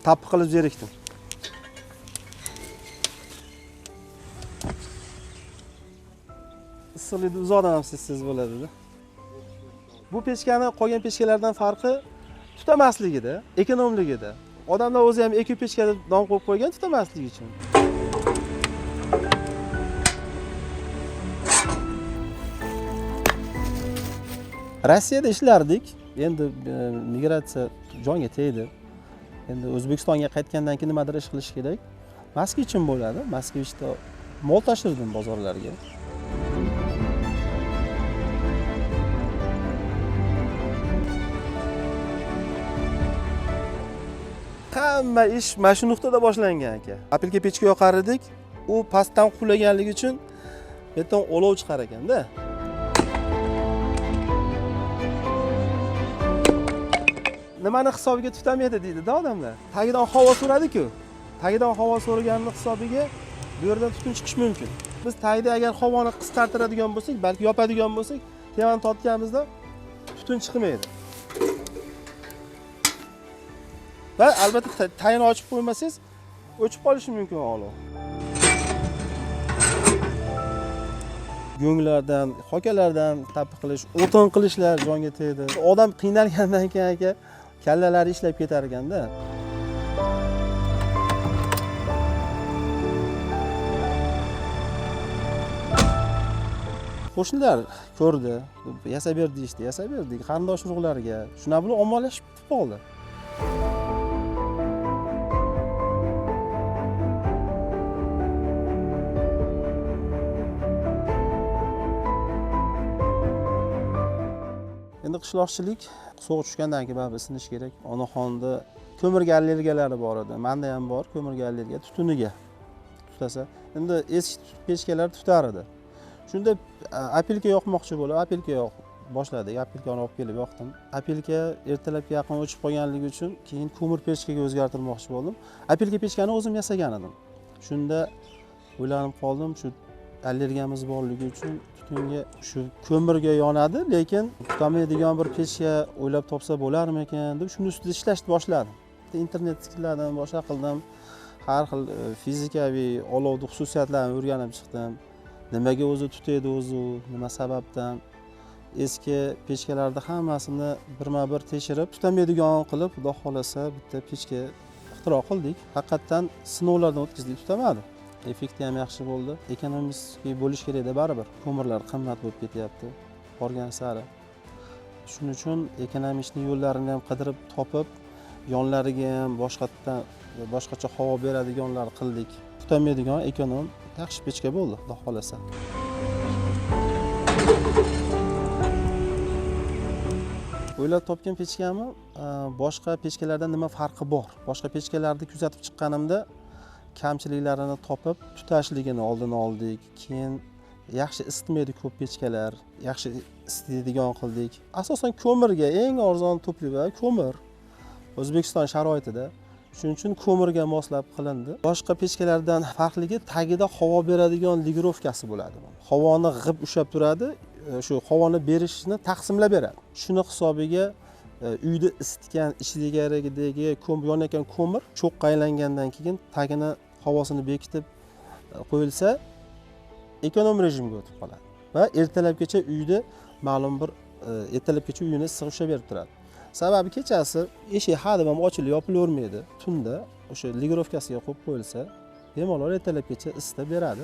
Tappi qilib zerikdim. Issiqlikni uzoqdan ham sezsangiz bo'ladida. Bu pechkani qolgan pechkalardan farqi tutamasligida, ekonomligida. Odamlar o'zi ham eko pechka deb nom qo'yib qo'ygan tutamasligi uchun. Rossiyada ishlardik. Endi migratsiya jonga tegdi. Endi O'zbekistonga qaytgandan keyin nimadir ish qilish kerak. Moskvichim bo'ladi. Moskvichda mol tashirdim bozorlarga. Hamma ish mana shu nuqtada boshlangan aka. Apelka pechka yoqar edik. U pastdan qulaganligi uchun bu yerdan olov chiqar ekanda. Nimani hisobiga tutamaydi deydi-da odamlar. Tagidan havo so'radi-ku. Tagidan havo so'raganini hisobiga bu yerdan tutun chiqishi mumkin. Biz tagida agar havoni qisqartiradigan bo'lsak, balki yopadigan bo'lsak, temani tortganimizda tutun chiqmaydi. Va albatta tagini ochib qo'ymasangiz, o'chib qolishi mumkin olov. Go'nglardan, xokalardan tappi qilish, o'tin qilishlar jonga tegdi. Odam qiynalgandan keyin aka kallalari ishlab ketar ekanda. Qo'shnilar ko'rdi, yasab ber deyishdi, yasab berdik qarindosh urug'larga. Shular bilan ommalashib ketib qoldi. Endi qishloqchilik sovuq tushgandan keyin baribir isinish kerak. Onaxonda ko'mirga allergiyalari bor edi. Menda ham bor ko'mirga allergiya, tutuniga tutasa. Endi eski pechkalar tutar edi. Shunda apilka yoqmoqchi bo'lib, apilka yoq boshladik. Apilkani olib kelib yoqdim. Apilka ertalabga yaqin o'chib qolganligi uchun keyin ko'mir pechkaga o'zgartirmoqchi bo'ldim. Apilka pechkani o'zim yasagan edim. Shunda o'ylanib qoldim, shu allergiyamiz borligi uchun tutunga shu ko'mirga yonadi, lekin tutamaydigan bir pechka o'ylab topsa bo'larmikan deb shuni ustida ishlashni boshladim. Internet tikladim, boshqa qildim. Har xil fizikaviy olovni xususiyatlarini o'rganib chiqdim. Nimaga o'zi tutaydi o'zi, nima sababdan. Eski pechkalarni hammasini birma-bir tekshirib, tutamaydigan qilib, Xudo xolasa bitta pechka ixtiro qildik. Haqiqatan sinovlardan o'tkazdik, tutamadi. Effekti ham yaxshi bo'ldi. Ekonomik bo'lish kerakda baribir. Ko'mirlar qimmat bo'lib ketyapti borgan sari. Shuning uchun ekonomikning yo'llarini ham qidirib topib, yonlariga ham boshqacha havo beradiganlar qildik. Tutamaydigan ekonom yaxshi pechka bo'ldi, Xudo xolasa. O'ylab topgan pechkami boshqa pechkalardan nima farqi bor? Boshqa pechkalarni kuzatib chiqqanimda kamchiliklarini topib, tutashligini oldini oldik. Keyin yaxshi isitmaydi ko'p pechkalar, yaxshi isitadigan qildik. Asosan ko'mirga eng arzon topliva ko'mir. O'zbekiston sharoitida. Shuning uchun ko'mirga moslab qilindi. Boshqa pechkalardan farqligi tagida havo beradigan ligirovkasi bo'ladi. Havoni g'ib ushlab turadi, shu havoni berishni taqsimlab beradi. Shuni hisobiga uyni isitgan ichidagilardagi yonayotgan ko'mir cho'qqa aylangandan keyin tagini havosini bekitib qo'yilsa, ekonom rejimga o'tib qoladi va ertalabgacha uyda ma'lum bir ertalabgacha uyini issiq ushlab berib turadi. Sababi kechasi eshik hadeb ham ochilib yopilavermaydi. Tunda o'sha ligirovkasiga qo'yib qo'yilsa, bemalol ertalabgacha isitib beradi.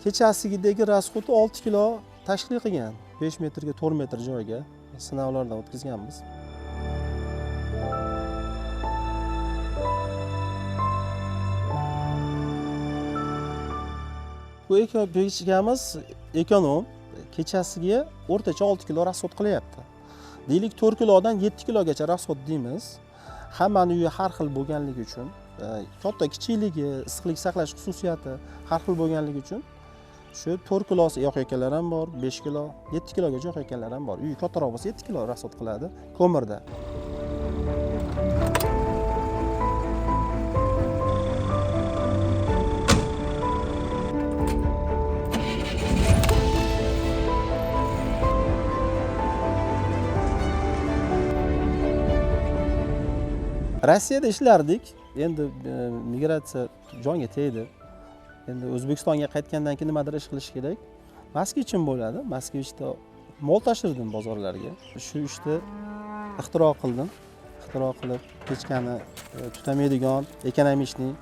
Kechasigidagi rasxodi 6 kilo tashkil qilgan. 5 metrga 4 metr joyga sinovlardan o'tkazganmiz. Bu pechkamiz ekonom, kechasiga o'rtacha 6 kilo rasxod qilyapti. Deylik 4 kilodan 7 kilogacha rasxod deymiz. Hammani uyi har xil bo'lganligi uchun, katta kichikligi, issiqlik saqlash xususiyati har xil bo'lganligi uchun shu 4 kilosi yoqayotganlar ham bor, 5 kilo, 7 kilogacha yoqayotganlar ham bor. Uyi kattaroq bo'lsa 7 kilo rasxod qiladi ko'mirda. Rossiyada ishlardik. Endi migratsiya jonga tegdi. Endi O'zbekistonga qaytgandan keyin nimadir ish qilish kerak. Moskvichim bo'ladi. Moskvichda mol tashirdim bozorlarga. Shu ishni ixtiro qildim. Ixtiro qilib pechkani tutamaydigan, ekonomichniy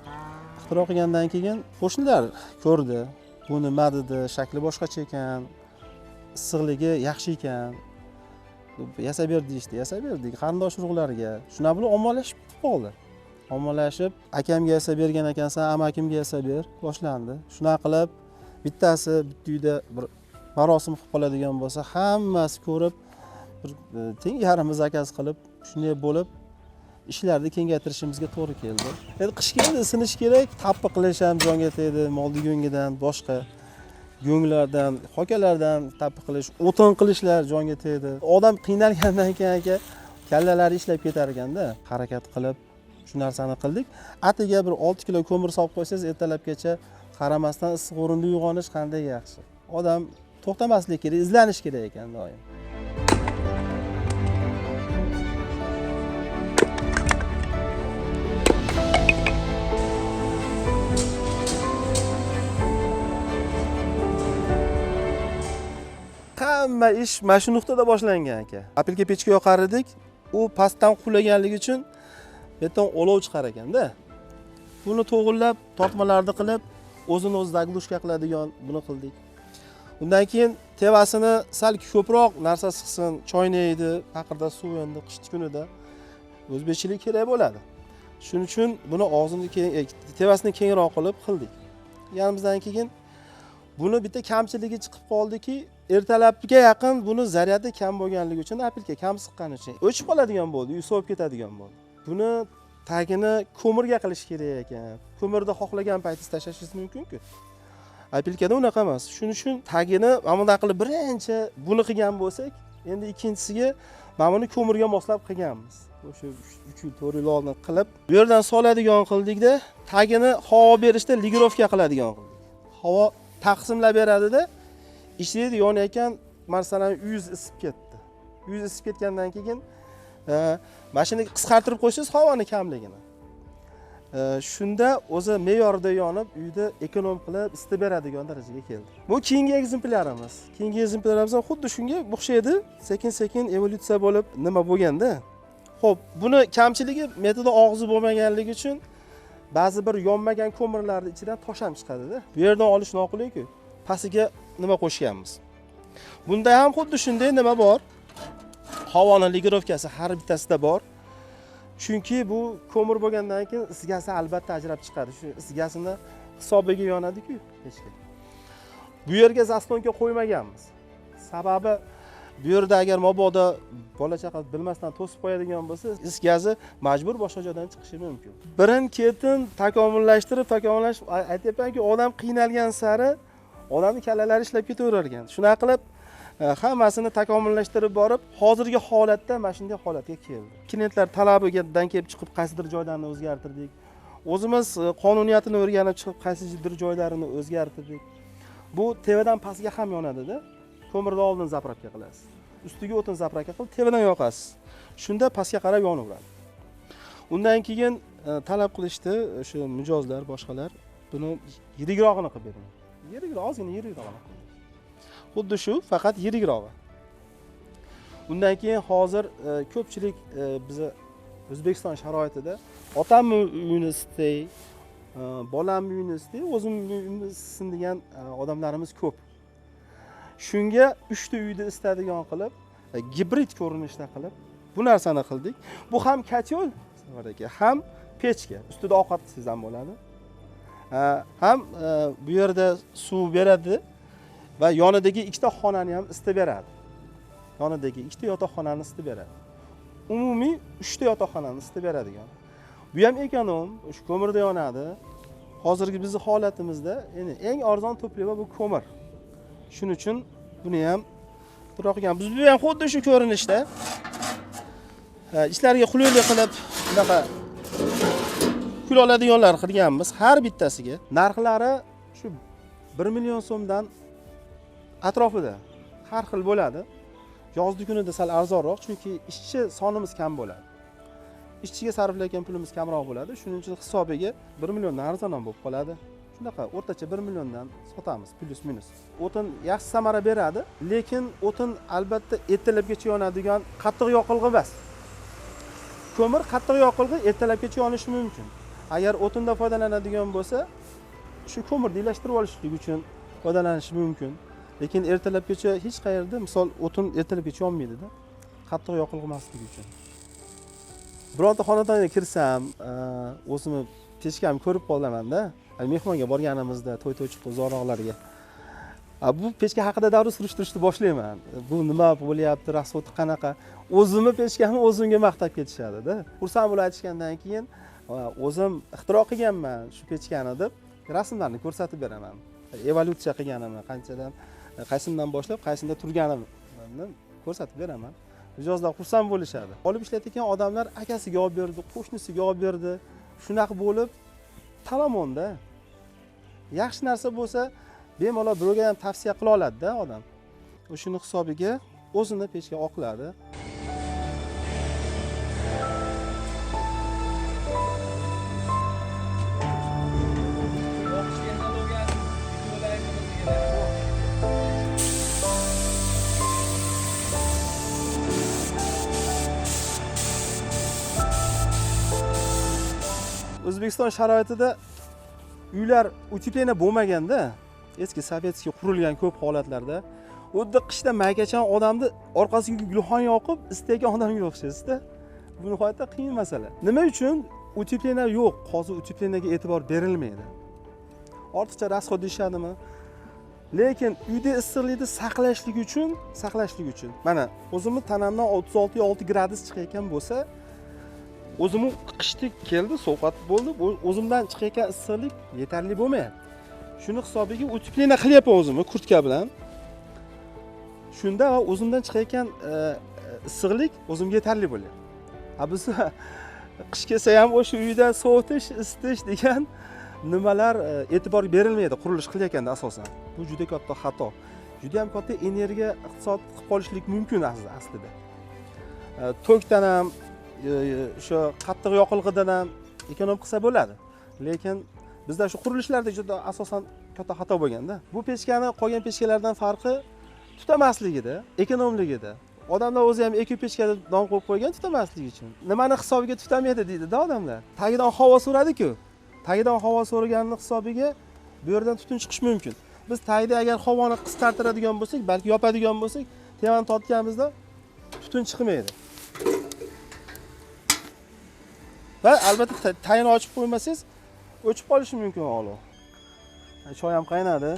ixtiro qilgandan keyin qo'shnilar ko'rdi. Bu nima dedi, shakli boshqacha ekan, issiqligi yaxshi ekan. Yasab ber deyishdi, yasab berdik qarindosh urug'larga. Shular bilan ommalashib ketib qoldi. Ommalashib, akamga yasab bergan ekansan, amakimga yasab ber boshlandi. Shunaqa qilib bittasi bitta uyda bir marosim qilib qoladigan bo'lsa, hammasi ko'rib bir teng yarmi zakaz qilib, shunday bo'lib ishlarni kengaytirishimizga to'g'ri keldi. Endi qish keldi, isinish kerak, tappi qilish ham jonga tegdi, molni go'ngidan, boshqa go'nglardan, xokalardan tappi qilish, o'tin qilishlar jonga tegdi. Odam qiynalgandan keyin aka kallalari ishlab ketar ekanda, harakat qilib shu narsani qildik. Atiga bir 6 kilo ko'mir solib qo'ysangiz, ertalabgacha qaramasdan issiq o'rinda uyg'onish qanday yaxshi. Odam to'xtamaslik kerak, izlanish kerak ekan doim. Hamma ish mana shu nuqtada boshlangan aka. Apelga pechka yoqar edik, u pastdan qulaganligi uchun bu yerdan olov chiqar ekanda. Buni to'g'irlab, tortmalarni qilib, o'zini o'zi zaglushka qiladigan buni qildik. Undan keyin tevasini sal ko'proq narsa siqsin, choynaydi, paqirda suv endi qishki kunida o'zbekchilik kerak bo'ladi. Shuning uchun buni og'zini tevasini kengroq qilib qildik. Yanimizdan keyin buni bitta kamchiligi chiqib qoldiki, ertalabga yaqin buni zaryadi kam bo'lganligi uchun, apilka kam siqqani uchun o'chib qoladigan bo'ldi, uy sovib ketadigan bo'ldi. Buni tagini ko'mirga qilish kerak ekan. Ko'mirni xohlagan paytingiz tashlashingiz mumkin-ku. Apilkada unaqa emas. Shuning uchun tagini mana bunday qilib birinchi buni qilgan bo'lsak, endi ikkinchisiga mana buni ko'mirga moslab qilganmiz. O'sha 3 yil, 4 yil oldin qilib, bu yerdan soladigan qildikda, tagini havo berishda ligirovka qiladigan qildik. Havo taqsimlab beradida, ishlaydi yonayotgan, masalan, uyingiz isib ketdi. Uyingiz isib ketgandan keyin mashina qisqartirib qo'ysangiz havoni kamligini. Shunda o'zi me'yorida yonib, uyda ekonom qilib isitib beradigan darajaga keldi. Bu keyingi ekzemplyarimiz. Keyingi ekzemplyarimiz ham xuddi shunga o'xshaydi. Sekin-sekin evolyutsiya bo'lib nima bo'lganda. Xo'p, buni kamchiligi metodi og'zi bo'lmaganligi uchun ba'zi bir yonmagan ko'mirlarning ichidan tosh ham chiqadi-da. Bu yerdan olish noqulay-ku. Pastiga nima qo'shganmiz. Bunda ham xuddi shunday nima bor? Havoni ligirovkasi har bittasida bor. Chunki bu ko'mir bo'lgandan keyin is gazi albatta ajrab chiqadi. Shu is gazini hisobiga yonadi-ku pechka. Bu yerga zaslonka qo'ymaganmiz. Sababi bu yerda agar mabodo bola chaqa bilmasdan to'sib qo'yadigan bo'lsa, is gazi majbur boshqa joydan chiqishi mumkin. Birin-ketin takomillashtirib, takomillashib aytyapmanki, odam qiynalgan sari odamning kallalari ishlab ketaverar ekan. Shunaqa qilib hammasini takomillashtirib borib, hozirgi holatda mana shunday holatga keldi. Klientlar talabidan kelib chiqib qaysidir joylarni o'zgartirdik. O'zimiz qonuniyatini o'rganib chiqib qaysidir joylarini o'zgartirdik. Bu tevadan pastga ham yonadi-da. Ko'mirni oldin zapravka qilasiz. Ustiga o'tin zapravka qilib tevadan yoqasiz. Shunda pastga qarab yonaveradi. Undan keyin talab qilishdi o'sha mijozlar, boshqalar buni yirikrog'ini qilib bering. Yirikroq, ozgina yirikrog'ini qilib. Xuddi shu, faqat yirikrog'i. Undan keyin hozir ko'pchilik biza O'zbekiston sharoitida otamni uyini isitay, bolamni uyini isitay, o'zimni uyimni isitsin degan odamlarimiz ko'p. Shunga 3 ta uyni isitadigan qilib, gibrid ko'rinishda qilib bu narsani qildik. Bu ham kotel, aka, ham pechka, ustida ovqat qilsangiz ham bo'ladi. Ham bu yerda suv beradi va yonidagi ikkita xonani ham isitib beradi. Yonidagi ikkita yotoqxonani isitib beradi. Umumiy 3 ta yotoqxonani isitib beradigan. Bu ham ekonom, o'sha ko'mirda yonadi. Hozirgi bizning holatimizda endi eng arzon topliva bu ko'mir. Shuning uchun buni ham ixtiro qilgan. Biz bu ham xuddi shu ko'rinishda. Ishlarga qulaylik qilib bunaqa kul oladiganlar qilganmiz har bittasiga. Narxlari shu 1 million so'mdan atrofida har xil bo'ladi. Yozgi kunida sal arzonroq, chunki ishchi sonimiz kam bo'ladi. Ishchiga sarflayotgan pulimiz kamroq bo'ladi. Shuning uchun hisobiga 1 milliondan arzon ham bo'lib qoladi. Shunaqa o'rtacha 1 milliondan sotamiz, plus minus. O'tin yaxshi samara beradi, lekin o'tin albatta ertalabgacha yonadigan qattiq yoqilg'i emas. Ko'mir qattiq yoqilg'i ertalabgacha yonishi mumkin. Agar o'tinda foydalanadigan bo'lsa, shu ko'mirni ilashtirib olishlik uchun foydalanish mumkin. Lekin ertalabgacha hech qayerda, misol, o'tin ertalabgacha yonmaydi-da, qattiq yoqilg'i emasligi uchun. Bironta xonadonga kirsam, o'zimni pechkamni ko'rib qolaman-da. Mehmonga borganimizda to'y-to'ychiq uzoqroqlarga. Bu pechka haqida darrov surishtirishni boshlayman. Bu nima bo'lyapti, rasxodi qanaqa? O'zimni pechkamni o'zimga maqtab ketishadi-da. Xursand bo'lib aytishgandan keyin o'zim ixtiro qilganman shu pechkani deb rasmlarni ko'rsatib beraman. Evolyutsiya qilganimni, qanchadan, qaysidan boshlab qaysinda turganimni ko'rsatib beraman. Mijozlar xursand bo'lishadi. Olib ishlatayotgan odamlar akasiga olib berdi, qo'shnisiga olib berdi. Shunaqa bo'lib talamonda yaxshi narsa bo'lsa, bemalol birovga ham tavsiya qila oladi-da odam. O'shuni hisobiga o'zini pechka oqladi. O'zbekiston sharoitida uylar утепление bo'lmaganda, eski sovetskiy qurilgan ko'p holatlarda, xuddi qishda maykachan odamni orqasiga gulxon yoqib istayotgan odamga o'xshaysiz-da. Bu nihoyatda qiyin masala. Nima uchun утепление yo'q? Hozir утеплениеga e'tibor berilmaydi. Ortiqcha rasxod deyishadimi? Lekin uyda issiqlikni saqlashlik uchun mana o'zimni tanamdan 36,6 gradus chiqayotgan bo'lsa, o'zimni qishda keldi, sovqat bo'ldi, o'zimdan chiqayotgan issiqlik yetarli bo'lmayapti. Shuni hisobiga утепление qilyapman o'zimni kurtka bilan. Shunda o'zimdan chiqayotgan issiqlik o'zimga yetarli bo'lyapti. A biz qish kelsa ham o'sha uyda sovutish, isitish degan nimalar e'tibor berilmaydi qurilish qilayotganda asosan. Bu juda katta xato. Juda ham katta energiya iqtisod qilib qolishlik mumkin aslida. Tokdan ham, o'sha qattiq yoqilg'idan ham ekonom qilsa bo'ladi. Lekin bizda shu qurilishlarda juda asosan katta xato bo'lganda. Bu pechkani qolgan pechkalardan farqi tutamasligida, ekonomligida. Odamlar o'zi ham eko pechka deb nom qo'yib qo'ygan tutamasligi uchun. Nimani hisobiga tutamaydi deydi-da odamlar. Tagidan havo so'radi-ku. Tagidan havo so'raganning hisobiga bu yerdan tutun chiqishi mumkin. Biz tagida agar havoni qisqartiradigan bo'lsak, balki yopadigan bo'lsak, tevani tortganimizda tutun chiqmaydi. Va albatta tagini ochib qo'ymasangiz o'chib qolishi mumkin olov. Choy ham qaynadi.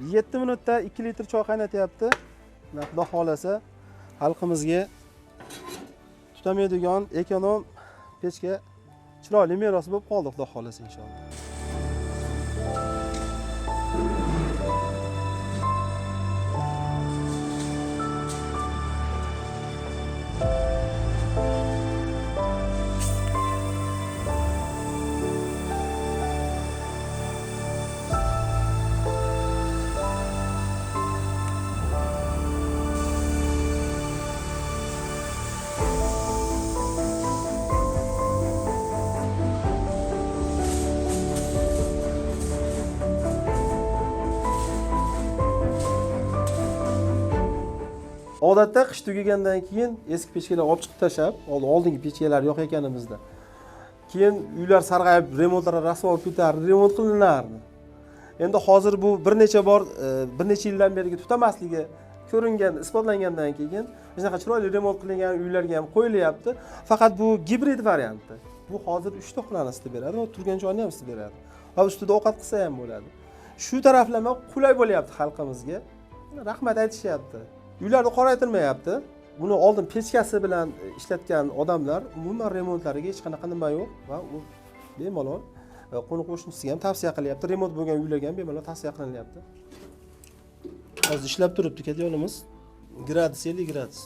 7 minutda 2 litr choy qaynatyapti. Xudo xolasa xalqimizga tutamaydigan ekonom pechka chiroyli meros bo'lib qoldi, Xudo xolasa inshaalloh. Odatda qish tugagandan keyin eski pechkalar olib chiqib tashlab, oldingi pechkalar yo'q ekanimizda. Keyin uylar sarg'ayib, remontlar rasvo bo'lib ketardi, remont qilinardi. Endi hozir bu bir necha bor, bir necha yildan berigi tutamasligi ko'ringan, isbotlangandan keyin shunaqa chiroyli remont qilingan uylarga ham qo'yilyapti. Faqat bu gibrid varianti. Bu hozir 3 ta xonani isitib beradi va turgan joyni ham isitib beradi. Va ustida ovqat qilsa ham bo'ladi. Shu taraflama qulay bo'lyapti xalqimizga. Rahmat aytishyapti. Uylarni qoraytirmayapti. Buni oldin pechkasi bilan ishlatgan odamlar umuman remontlariga hech qanaqa nima yo'q va u bemalol qo'ni qo'shnisiga ham tavsiya qilyapti. Remont bo'lgan uylarga ham bemalol tavsiya qilinyapti. Hozir ishlab turibdi katyonimiz. Gradus 50 gradus.